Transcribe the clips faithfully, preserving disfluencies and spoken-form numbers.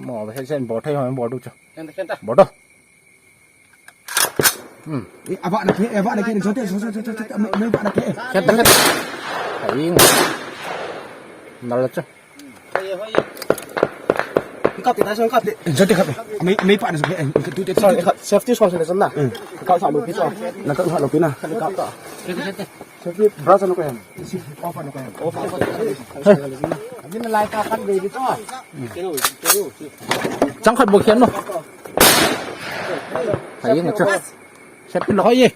Mo, he sen bol thei ho, bol du chu. Khen ta, khen ta. Bol du. Hmm. Eh, ava na ke, ava na ke, jote, jote, jote, jote, me, me ava na ke. Khen ta, khen ta. Ai, nal chu. Kap te, ta song kap te. Jote kap. Me, me pa na so, eh, tu te, tu te. Safety song song na. Hmm. Kap sa lo pi so. Na kap sa lo pi na. Kap ta. Safety brush ano kaya? Off ano kaya? Off, off. Hey. Hindi na lai ka kan baby to. Chang khat bol khen no. Hai, nga cha. Safety lo ye.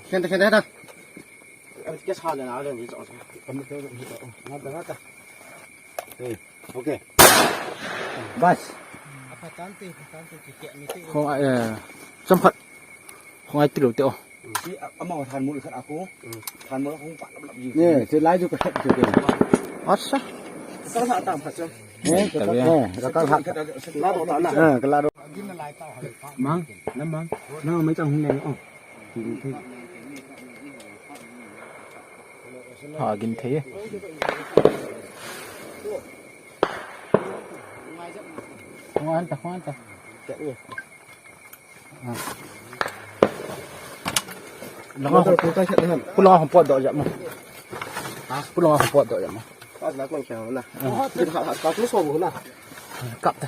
Khen ta, khen ta, khen ta. Ang kaya sa na, ang kaya sa. Ngata, ngata. Hey. Okay. Bas. Khong ai, eh, chomkhat. Khong ai tilou te o. Si, a, ama than mol khat a ko. Than mol khong pa lap lap ji. Ye, se lai ju ka khat ju ke. Asa. Ka sa tam khat se. Eh, ka, eh, ka, ka khat. La do ta na. Eh, ka la do. Mang, na mang. Na mai chang hung le o. Ha, gin thei. Khong an ta, khong an ta. Langa ho, pula ho pot do jam. Pula ho pot do jam. Kap ta.